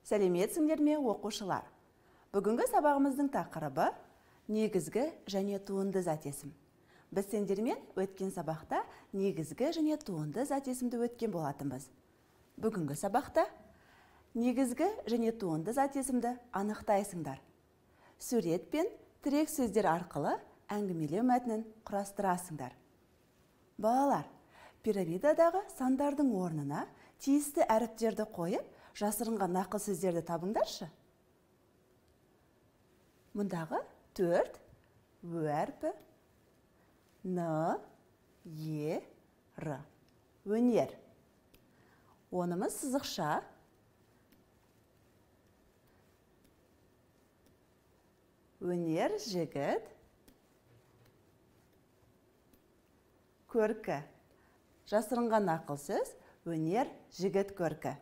Сәлеметсіңдер ме, оқушылар? Бүгінгі сабағымыздың тақырыбы негізгі және туынды зат есім. Біз сендермен өткен сабақта негізгі және туынды зат есімді өткен болатынбыз. Бүгінгі сабақта негізгі және туынды зат есімді анықтайсыңдар. Сурет пен тірек сөздер арқылы әңгімелеу мәтінін құрастырасыңдар. Балалар, пирамидадағы сандардың орнына тиісті әріптерді қойып, жасырынған нақыл сөздерді табыңдаршы. Мұндағы 4 Ö әрпі, Н, Е, Р. Өнер. Онымыз сызықша. Өнер жігіт. Көркі. Жасырынған нақыл сөз өнер жігіт көркі.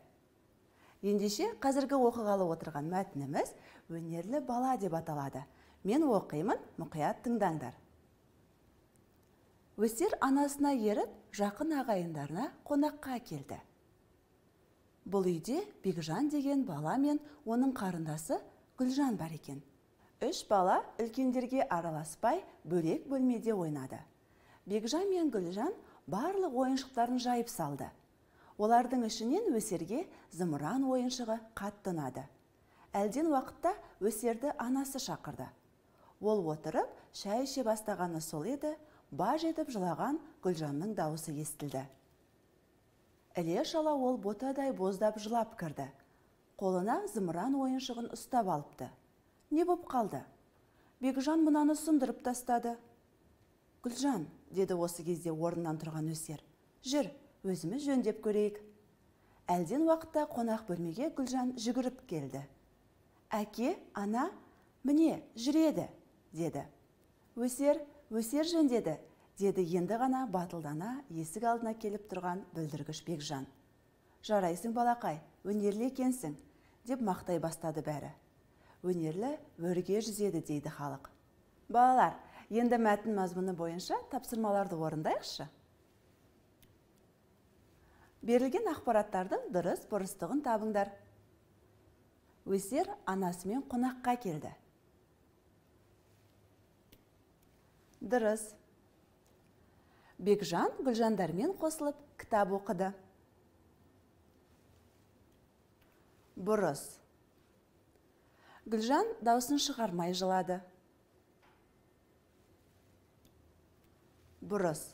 Ендеше, қазіргі оқығалы отырған мәтініміз өнерлі бала деп аталады. Мен оқимын, мұқият тыңдаңдар. Өсер анасына еріп, жақын ағайындарына қонаққа келді. Бұл үйде Бекжан деген бала мен оның қарындасы Гүлжан бар екен. Үш бала үлкендерге араласпай бөлек бөлмеде ойнады. Бекжан мен Гүлжан барлық ойыншықтарын жайып салды. Олардың ішінен Өсерге зымыран ойыншығы қатты ұнады. Әлден уақытта Өсерді анасы шақырды. Ол отырып, шай іше бастағаны сол еді, баж етіп жылаған Гүлжанның дауысы естілді. Іле шала ол ботадай боздап жылап кірді. Қолына зымыран ойыншығын ұстап алыпты. Не боп қалды? Бекжан мынаны сындырып тастады. Гүлжан, деді осы кезде орнынан тұрған Өсер. Жүр, өзіміз жөндеп көрейік. Әлден уақытта қонақ бөлмеге Гүлжан жүгіріп келді. Әке, ана, міне, жүреді, деді. Өсер, Өсер жөндеді, деді енді ғана батылдана есік алдына келіп тұрған бүлдіргіш Бекжан. Жарайсың, балақай, өнерлі екенсің, деп мақтай бастады бәрі. Өнерлі өрге жүзеді, дейді халық. Балалар, енді мәтін мазмұны бойынша тапсырмаларды орындайықшы. Берілген ақпараттардың дұрыс бұрыстығын табыңдар. Өсер анасымен қонаққа келді. Дұрыс. Бекжан Гүлжандармен қосылып кітап оқыды. Бұрыс. Гүлжан даусын шығармай жылады. Бұрыс.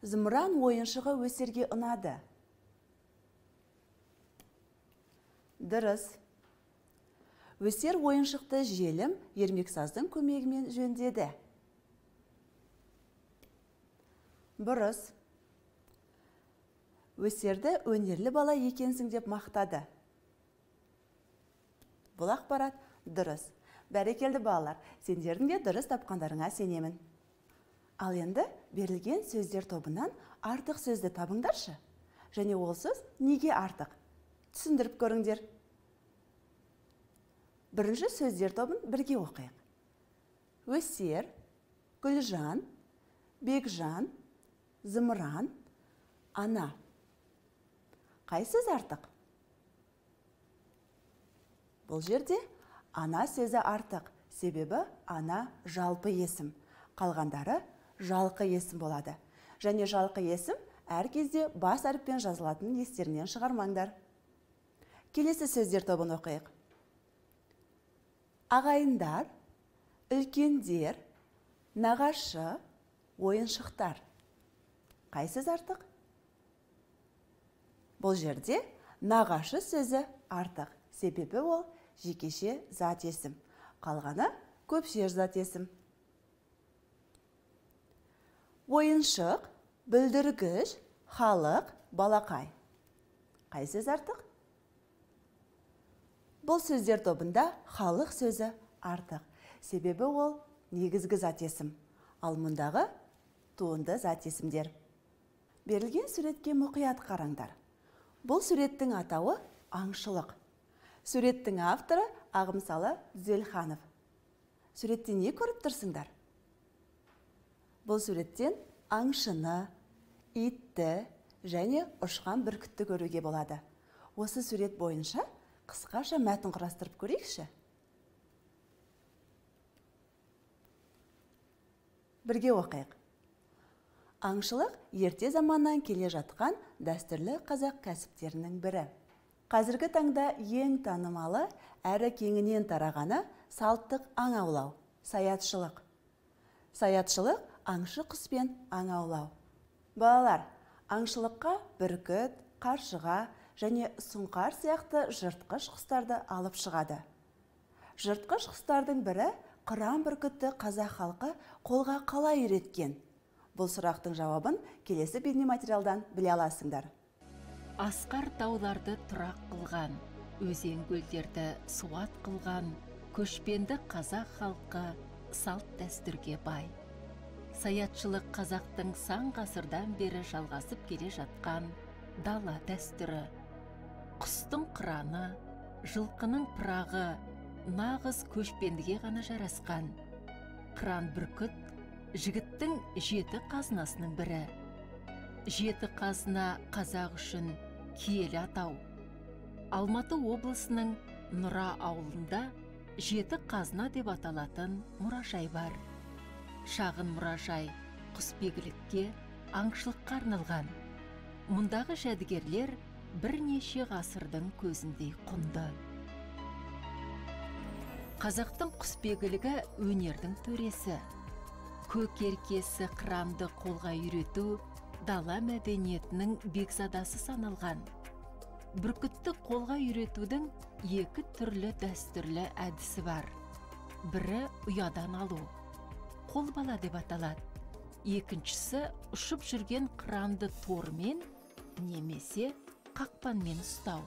Зымыран ойыншығы Өсерге ұнады. Дұрыс. Өсер ойыншықты желім ермексаздың көмегімен жөндеді. Бұрыс. Өсерді өнерлі бала екенсің деп мақтады. Бұл ақпарат дұрыс. Бәрекелді балалар, сендердің де дұрыс тапқандарыңа сенемін. Ал енді берілген сөздер тобынан артық сөзді табыңдаршы. Және ол сөз неге артық? Түсіндіріп көріңдер. Бірінші сөздер тобын бірге оқиық. Өсер, Гүлжан, Бекжан, зымыран, ана. Қай сөз артық? Бұл жерде ана сөзі артық, себебі ана жалпы есім. Қалғандары жалқы есім болады. Және жалқы есім әр кезде бас әріппен жазылатынын естерінен шығармаңдар. Келесі сөздер тобын оқиық. Ағайындар, үлкендер, нағашы, ойыншықтар. Қай сөз артық? Бұл жерде нағашы сөзі артық, себебі ол жекеше зат есім. Қалғаны көпше зат есім. Ойыншық, бүлдіргіш, халық, балақай. Қай сөз артық? Бұл сөздер тобында халық сөзі артық, себебі ол негізгі зат есім. Ал мұндағы туынды зат есімдер. Берілген суретке мұқият қараңдар. Бұл суреттің атауы аңшылық. Суреттің авторы Ағымсалы Зелханов. Суретте не көріп тұрсыңдар? Бұл суреттен аңшыны, итті және ұшқан бүркітті көруге болады. Осы сурет бойынша қысқаша мәтін құрастырып көрейікші. Бірге оқиық. Аңшылық ерте заманнан келе жатқан дәстүрлі қазақ кәсіптерінің бірі. Қазіргі таңда ең танымалы әрі кеңінен тарағаны салттық аң аулау, саятшылық. Саятшылық аңшы құспен аң аулау. Балалар, аңшылыққа бүркіт, қаршыға және сұңқар сияқты жыртқыш құстарды алып шығады. Жыртқыш құстардың бірі қыран бүркітті қазақ халқы қолға қалай үйреткен? Бұл сұрақтың жауабын келесі бейнематериалдан біле аласыңдар. Асқар тауларды тұрақ қылған, өзен көлдерді суат қылған көшпенді қазақ халқы салт дәстүрге бай. Саятшылық қазақтың сан ғасырдан бері жалғасып келе жатқан дала дәстүрі. Құстың қыраны, жылқының пырағы нағыз көшпендіге ғана жарасқан. Қыран бүркіт жігіттің жеті қазынасының бірі. Жеті қазына қазақ үшін киелі атау. Алматы облысының Нұра ауылында жеті қазына деп аталатын мұражай бар. Шағын мұражай құсбегілікке, аңшылыққа арналған. Мұндағы жәдігерлер бірнеше ғасырдың көзіндей құнды. Қазақтың құсбегілігі өнердің төресі. Көк еркесі қыранды қолға үйрету дала мәдениетінің бекзадасы саналған. Бүркітті қолға үйретудің екі түрлі дәстүрлі әдісі бар. Бірі ұядан алу, қолбала деп аталады. Екіншісі ұшып жүрген қыранды тормен немесе қақпанмен ұстау.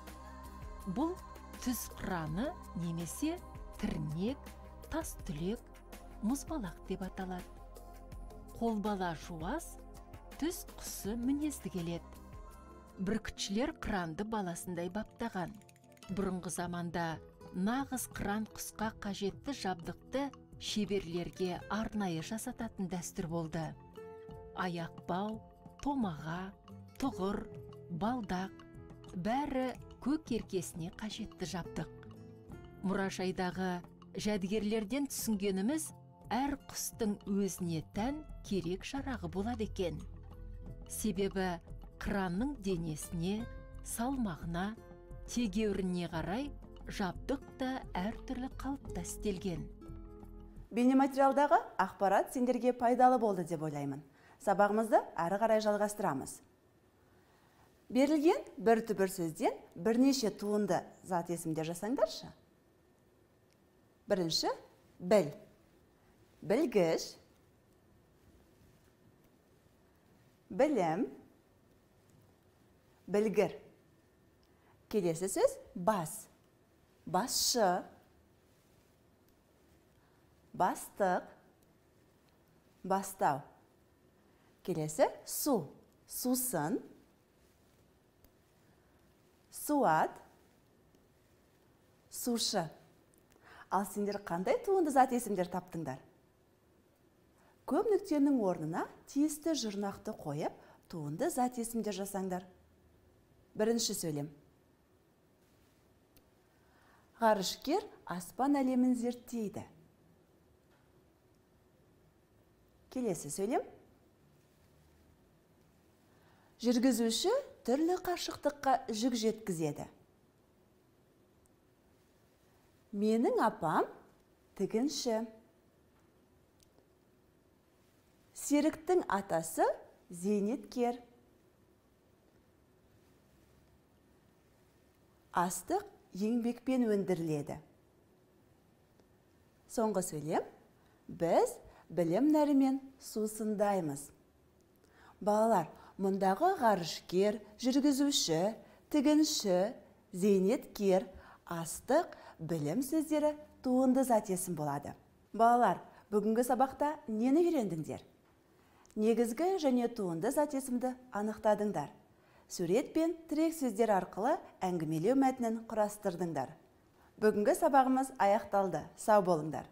Бұл түз қыраны немесе тірнек, тас түлек, мұзбалақ деп аталады. Қолбала жуас, түз құсы мінезді келеді. Бүркітшілер қыранды баласындай баптаған. Бұрынғы заманда нағыз қыран құсқа қажетті жабдықты шеберлерге арнайы жасататын дәстүр болды. Аяқбау, томаға, тұғыр, балдақ бәрі көк еркесіне қажетті жабдық. Мұражайдағы жәдігерлерден түсінгеніміз, әр құстың өзіне тән керек жарағы болады екен. Себебі қыранның денесіне, салмағына, тегеурініне қарай жабдық та әртүрлі қалыпта істелген. Бейнематериалдағы ақпарат сендерге пайдалы болды деп ойлаймын. Сабағымызды әрі қарай жалғастырамыз. Берілген бір түбір сөзден бірнеше туынды зат есімдер жасаңдаршы. Бірінші, біл. Білгіш, білім, білгір. Келесі сөз бас. Басшы, бастық, бастау. Келесі су. Сусын, суат, сушы. Ал сендер қандай туынды зат есімдер таптыңдар? Көп нүктенің орнына тиісті жұрнақты қойып, туынды зат есімдер жасаңдар. Бірінші сөйлем. Ғарышкер аспан әлемін зерттейді. Келесі сөйлем. Жүргізуші түрлі қашықтыққа жүк жеткізеді. Менің апам тігінші. Серіктің атасы зейнеткер. Астық еңбекпен өндіріледі. Соңғы сөйлем. Біз білім нәрімен сусындаймыз. Балалар, мұндағы ғарышкер, жүргізуші, тігінші, зейнеткер, астық, білім сөздері туынды зат есім болады. Балалар, бүгінгі сабақта нені үйрендіңдер? Негізгі және туынды зат есімді анықтадыңдар. Сурет пен тірек сөздер арқылы әңгімелеу мәтінін құрастырдыңдар. Бүгінгі сабағымыз аяқталды. Сау болыңдар.